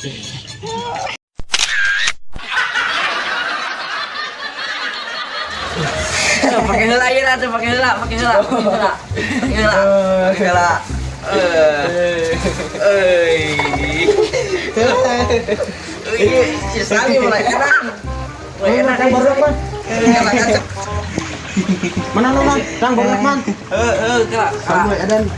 Pakai heula ieu atuh, pakai heula, pakai heula, pakai heula. Pakai heula. Pakai heula. Eh. Euy. Euy, si Sali mulai enak. Mulai enak. Kang baru man. Enak kacek. Mana lu man? Kang baru man. Heeh, kak. Kamu edan.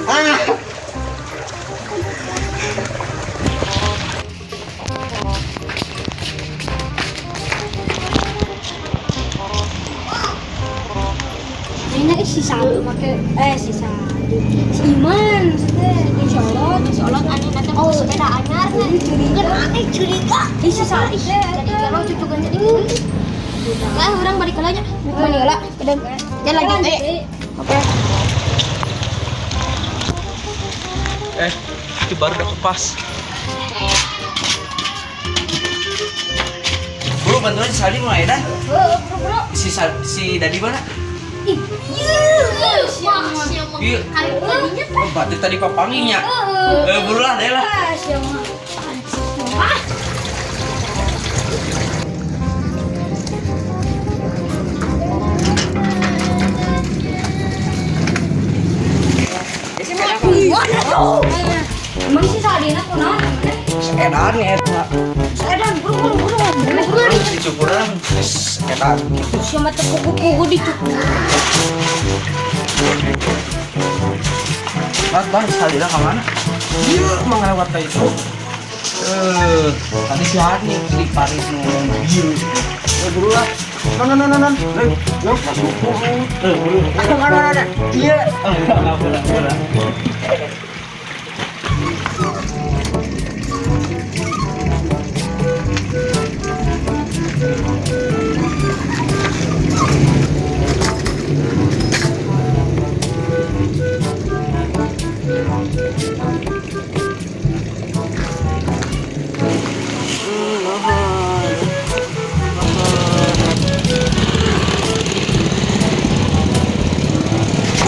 Ah. Ayeuna si Sadu make si Sadu. Si Iman maksudnya di Solot aneh nanti mau sepeda anyar Jadi curiga. Kan aneh curiga. Ih, si Sadu Ih, jadi kalau cucu kan jadi lah orang balik ke nya balik lah ya lanjut eh. Oke. Eh, itu baru udah kepas. Bro, bantuan si Sali mulai dah. Bro, bro. Si si Dadi mana? Ih, Wah, siapa Iya. kali tadinya. Oh, berarti tadi papanginya. Eh, buru lah, deh lah. Ah, siapa? Ah. Waduh. Emang si Sadina kunaon? Edan ya, eta. Edan, buru buru buru. Buru. Dicukuran, edan gitu. Siapa teh kuku-kuku dicukur. Bang, bang, Salila ke mana? Iya, emang lewat ka itu. Eh, tadi si Hani di Paris nu bieu. Eh, buru lah. Non non non non. Yo, masuk. Eh, buru. Non non non. Iya. Oh, enggak boleh, boleh.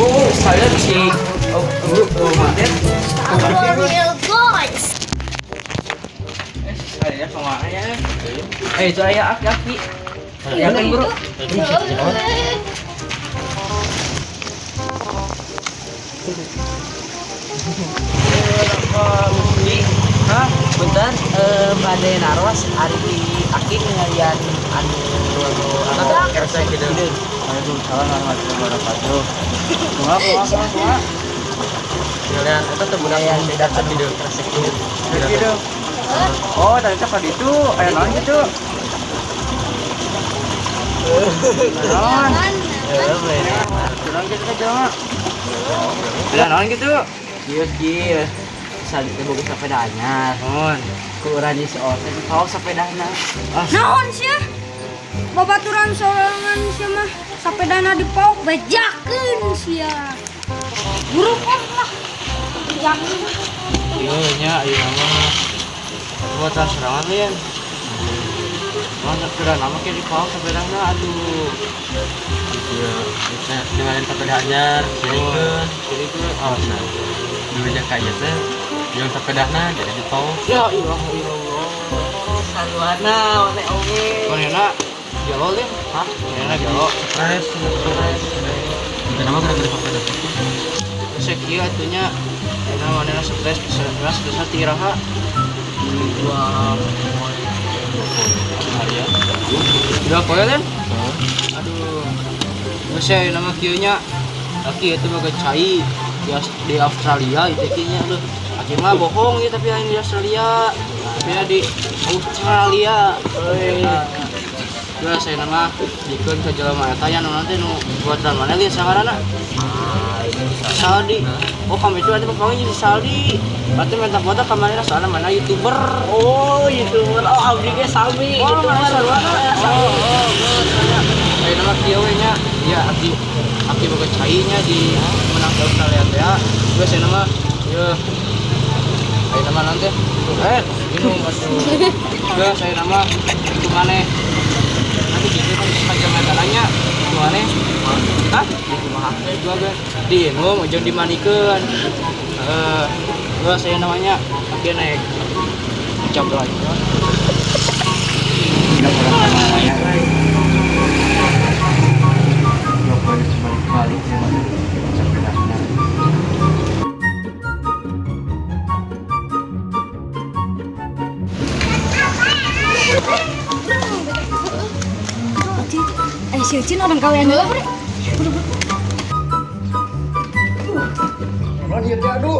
Oh, saya si oh, buru, oh, manten. Real guys. Eh, saya kemana ya? Eh, itu ayah aki-aki. Ya kan, bro? Hah? Bentar, bade naros ari aki ngalian anu anu Kersek gitu. Waalaikumsalam warahmatullahi wabarakatuh. Kumaha kumaha kumaha kumaha? Kalian eta teh budak Ngalian anu anu kresek gitu. Gitu. Oh, tadi teh ka ditu aya naon gitu? Naon? Naon gitu teh jelema? Lah naon gitu? Kieu kieu. Sali teh boga sepeda anyar. Naon? Ku urang si Ote dipaok sepedana. Ah, Naon sia? Babaturan sorangan sia mah sapedana dipaok bejakeun sia. Buru lah. Bejakeun. Iya nya ieu mah. Buatan serangan lian. Mana kira nama ke dipaok sepedana aduh. Iya, dengan sepeda anyar, sirikeun. Sirikeun. Oh, nah. Dulunya kaya teh, yang sepedana jadi dipaok. Ya ilah ilallah. Saluana one oge. Manehna jalo lin? Hah? Manehna jalo. Stres, stres. Itu nama gara-gara sepeda. Terus kieu atuh nya. Ayeuna manehna stres, stres, stres ti iraha. 2 poe, 2 poe harian. 2 poe lin? Aduh. Geus ya nama kieu nya. Aki itu boga cai di Australia itu kieu nya aduh. Aki mah bohong ya tapi lain di Australia. Tapi di Australia. Euy. Geus saya nama dikeun ka jelema eta nya nu nanti nu buatan mana lieu sangarana? Saldi. Oh, kamu itu ada pokoknya jadi Saldi. Berarti minta foto ke mana soalnya mana YouTuber. Oh, YouTuber. Oh, abdi ge sami Oh, YouTuber. mana sarwana? Oh, oh, geus nya. Ayeuna nama kieu we nya. Ya abdi abdi boga cai nya di menang ke Australia teh. Geus ayeuna mah ieu. Ayeuna mah nanti. Eh, minum atuh. Geus ayeuna mah itu maneh. Nanti gitu kan ka jelema eta nanya, itu maneh. Hah? Dikumahakeun juga ge. Diinum jeung dimandikeun. Heeh. Geus saya namanya aki naik. Coba lagi. Tidak kurang namanya. 2 poe geus balik-balik ya mah. Sepedana. Eh, si Ucin orang kawean heula, Bre. Non ieu teh aduh.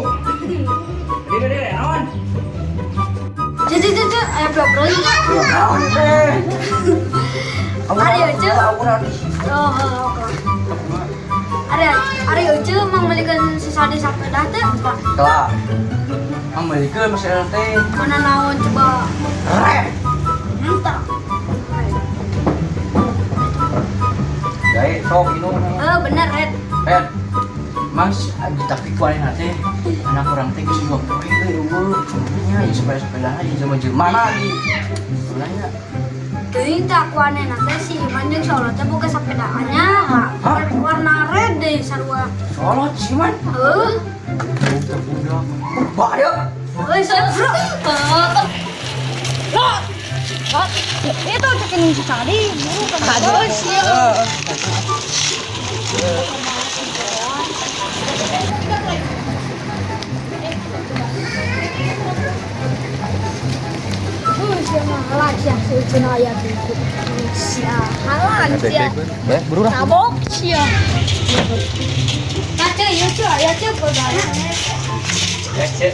Dede dede naon? Ceu ceu ceu, ceu, aya pura-pura juga. Naon teh? Ari Ucu. Ampun. Oh, oh, oke. Ari Ari Ucu mang meulikeun si Sadi sapeda teh. Telah. Mang meulikeun mas teh. Mana naon coba? Rek. Entah. Gae sok minum. Eh, bener, Red. Red. Mas, tapi ku aing teh anak urang teh geus 2 poe euy eueuh. Nya ieu sepeda-sepedana jeung jelema-jelema lagi. Sebenarnya Teuing teh aku aneh teh si Iman jeung Solo teh boga sapedaannya Hah? warna red deh sarua. Solot sih man. Heuh. Budak. Bahaya. Euy, siap, Bro. Itu cekin si Sadi, buru kan. Oh, siap. Sia mah halang sia si Ucin aya gitu. Sia halang sia. Baik, buru lah. Tabok sia. Nah, ceu, ieu ceu aya ceu pegana. Ya, Cek.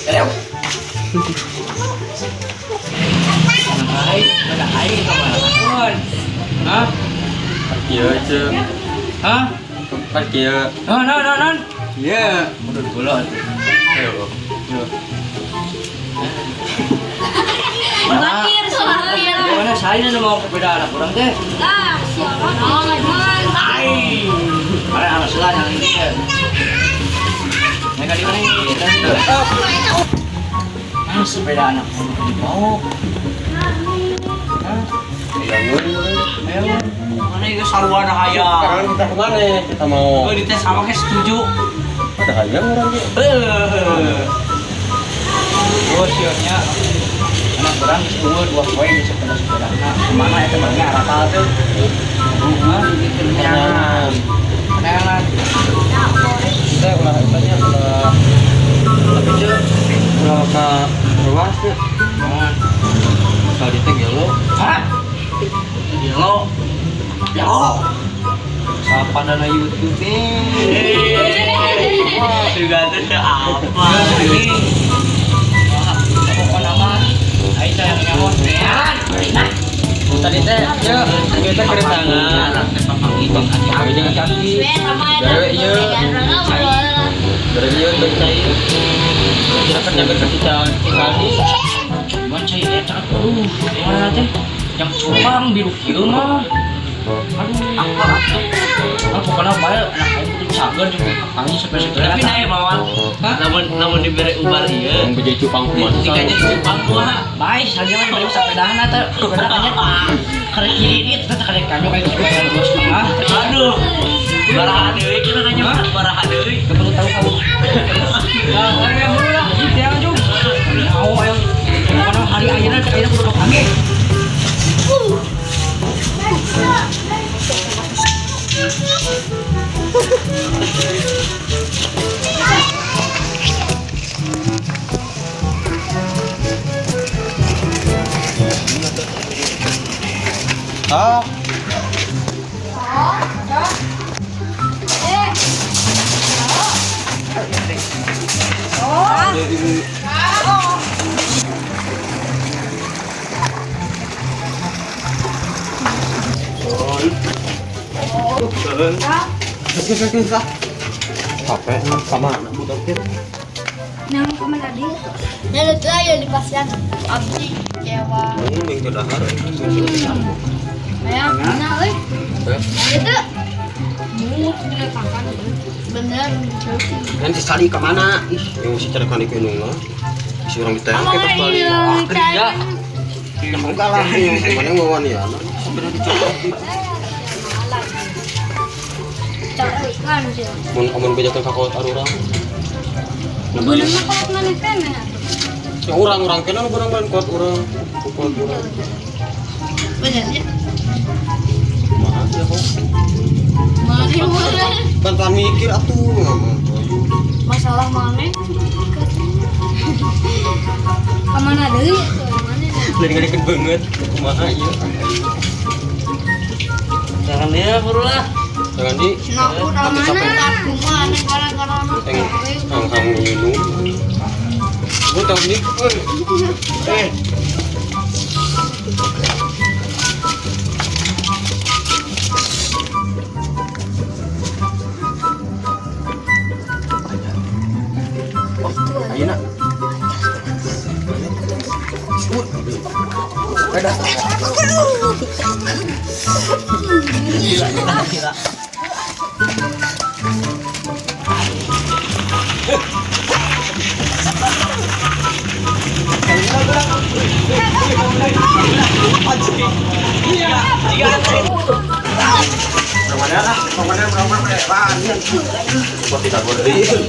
Aduh. Aing, ada aing ka mana? Hah? Kieu ceu. Hah? Pan kieu. Non, non, non, non. Iya. Udah bola. Ayo. Bakir, bakir. Mana saya nu mau sepeda anak urang teh? Ah, siapa? Man. Aing. Mana anak selah yang ini teh. Mereka di mana ini? Ah, sepeda anak dibawa. Hah? Ayo, mana itu sarwana hayang. Sekarang kita kemana? Kita mau. Oh, dites sama kayak setuju. Ada hayang orang ge. Eh. Oh, siapnya anak orang geus eueuh 2 poe di sepeda-sepeda. Kemana eta mah rata tuh? Hah? Tenangan. Tenangan. Kita ulah itanya ulah Tapi ceu, ulah ka ruas ya. naon? Kalau di teh gelo. Hah? Gelo. Gelo. Siapa dana YouTube nih? Wah, juga tuh apa? Ini. Wah, pokoknya mah aing teh yang nyaho. Tadi teh, ya, kita kedatangan. Kami dengan kaki. Gawe ieu. Dari ieu dari cai. Kita kan jaga kaki calon kali. Cuman cai eta aduh, mana teh? Yang cupang biru kieu mah. Aduh, apa atuh? Ah, pokoknya bae anak aing kudu cager jeung kapangi sampai Tapi naik mawar. Hah? Lamun lamun dibere ubar ieu. Yang bejai cupang kumaha. Tikanya cupang kumaha. Bae, saja mah diberi sapedahan eta. Sepeda nya karek kiri ini teteh karek kanyo kayak supaya 2,5. Aduh. Baraha deui kita nanya mah, baraha deui. Gak perlu tahu kamu. Ya, orang yang dulu lah, jangan juga. Mau yang pokoknya hari akhirnya cek akhirnya kudu pagi. Ah, Eh. Oh. Oh. Capek sama anak budak teh. Nang kemana tadi? Ya lucu aja di pasian. Abdi kecewa. Yang teu dahar. Ayah, mana euy? Eh, Itu. Bener. Kan si Sadi ke mana? Ih, yang si cari kanik indung mah. Si orang ditayang ke pas balik. Ah, kerja. Enggak lah, mana ngelawan ya? Sampai dicopot gitu. Cari kan sih. Mun amun bejakeun ka kolot arurang. Beunang mah kolot maneh keneh atuh. Ya urang-urang kena nu beunang lain kolot urang. Kolot urang. Bener ya. Kumaha ya kok? Mana boleh. Bantuan mikir atuh ngomong. Masalah maneh. Kamana deui atuh maneh. Lain ngadekeun beungeut kumaha ieu. Jangan dia buru lah. Jangan di Nah, udah mana? Kumaha gara-gara yang yang kamu minum. Gua tahu nih. Eh. Ayo nak. Ada. Gila, gila, gila.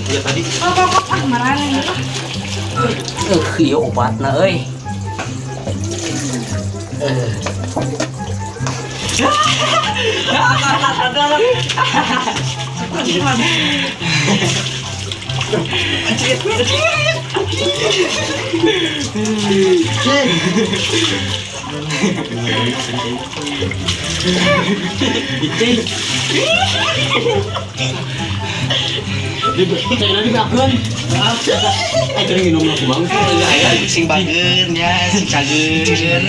Ya tadi. Ah, marane. Iya obatna euy. Eh, jadi minum lagi bang. Sing bageun ya, sing cageun.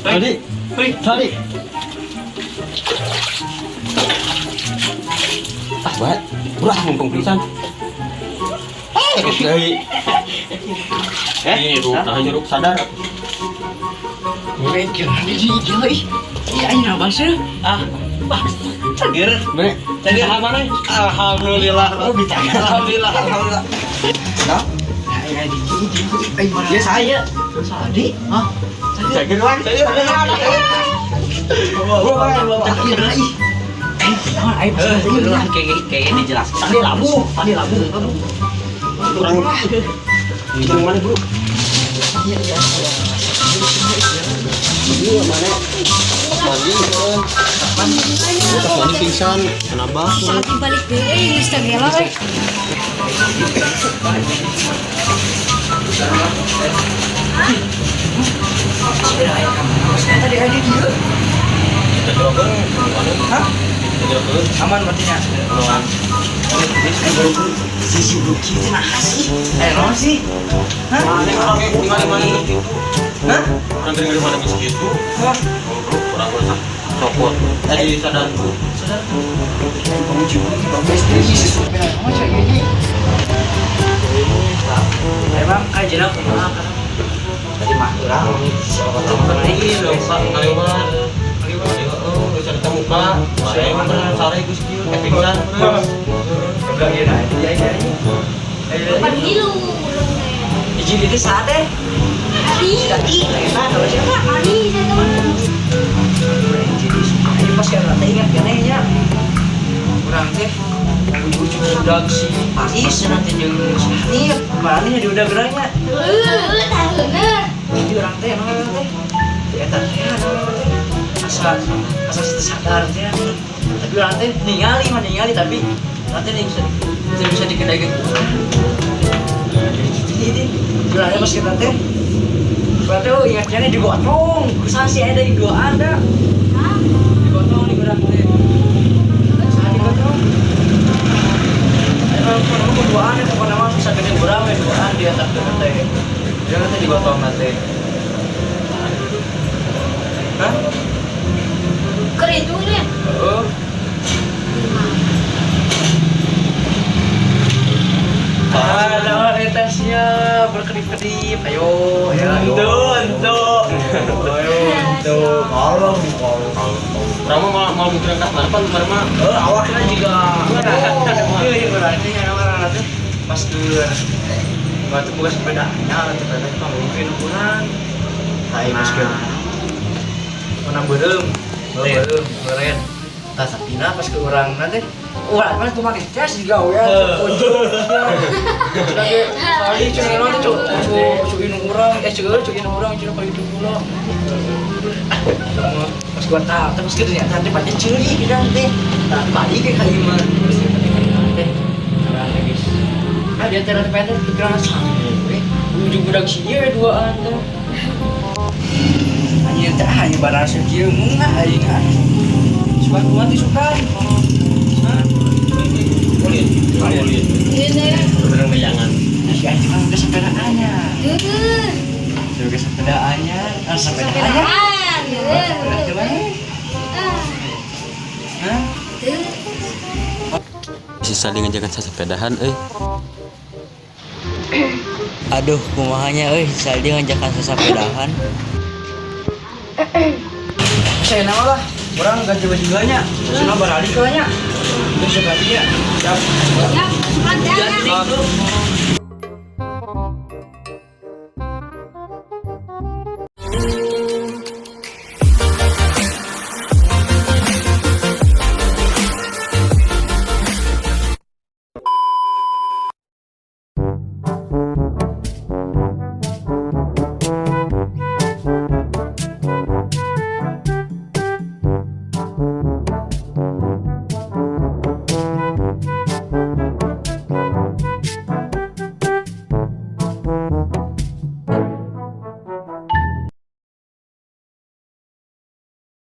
Tadi. Tadi. Ah, baik. Urang mumpung pisan. Deui. Hirup, nah hirup sadar. Cager. Bre, Cager. mana? Alhamdulillah. Oh, dicager. Alhamdulillah, alhamdulillah. Nah, ya di ya saya. Sadi. Hah? Cager lah. Cager. Cager ih. Eh, kayak dijelaskan. Tadi labu, tadi labu. Kurang. Kurang mana, Bro? Iya, mana? Pas mandi, kan. Pas mandi pingsan, kenapa? Saat dibalik deui euy geus teh gelo euy. Tadi ada dia. Kita jerokeun, Hah? Kita jerokeun. Aman berarti nya. Aman. Sisi buki itu nah sih. Eh, naon sih? Hah? Mana mana gitu. Hah? Orang gering mana geus gitu. Hah? Kurang kurang copot. Tadi sadar. Sadar. Emang kajian kumaha kan? Tadi mah urang Ini lompat kaliwat. Kaliwat. Oh, bisa ditemukan. Saya emang bener sare geus kieu teh pingsan. Enggak ya, nah, iya iya. Kapan ngilu urang teh. Izin itu saat deh. Ari. Tadi, eta kalau siapa? Ari saya tahu. Jadi ayo pas kan teh ingat keneh nya. Urang teh ujung udah si Pais nanti jeung si Hanif. Kemarin di udah gerangnya. Heueuh, tah bener. Jadi urang teh emang teh. Si eta teh anu teh. Asa asa sadar teh. Tapi urang teh ningali mah ningali tapi nanti nih bisa bisa dikendalikan. Jadi gitu ini. Urang teh pas kita teh. Urang teh ingatnya digotong. Kusaha sih ada di dua ada. Hah? Digotong di urang teh. Saha digotong? Emang kalau duaan ya pokoknya mah susah gede urang we duaan di atas teh. Dia nanti digotong nanti. Hah? Keur itu nya. Heeh. Ada tesnya berkedip-kedip. Ayo. Kalem, kalem. Urang mah moal moal mungkin angkat mana pan kemarin mah. Eh, awakna juga. Oh, iya, berarti yang orang teh pas keur batu buka sepedanya, sepeda mah mungkin ukuran. Tai pas keur mana beureum, beureum, beureum. Tah sapina pas ke urang teh, urang mah tuh make jas juga we. Ujung. Cenah ge sali cenah naon cuk cuk cuk inung urang eh cuk cuk inung urang cenah ka itu pula. Pas gua tahu, terus gitu ya, nanti pada curi kita teh. Tah balik ke imah. Terus kita teh teh. Urang teh geus. Ah dia teh teh teh pikiran sampe we. Ujung budak sini we duaan teh. Anjing teh ah ieu barang kieu mungah aing ah. Suka kumaha teh suka. Kulit, kulit. Iya, Bener neangan. Si anjing mah udah sepedaannya. Heeh. Juga sepedaannya, ah sepedaannya. Sepedaan. Heeh. Sepeda gimana? Ah, Hah? teu. Si Sali ngajakan sasepedahan euy. Aduh, kumahanya euy, si Saldi ngajakan sasapedahan. Saya nama lah. Urang ganti baju nya. Cenah baralik lah nya. Terus ganti nya. Siap. Ya, suka nya. Siap.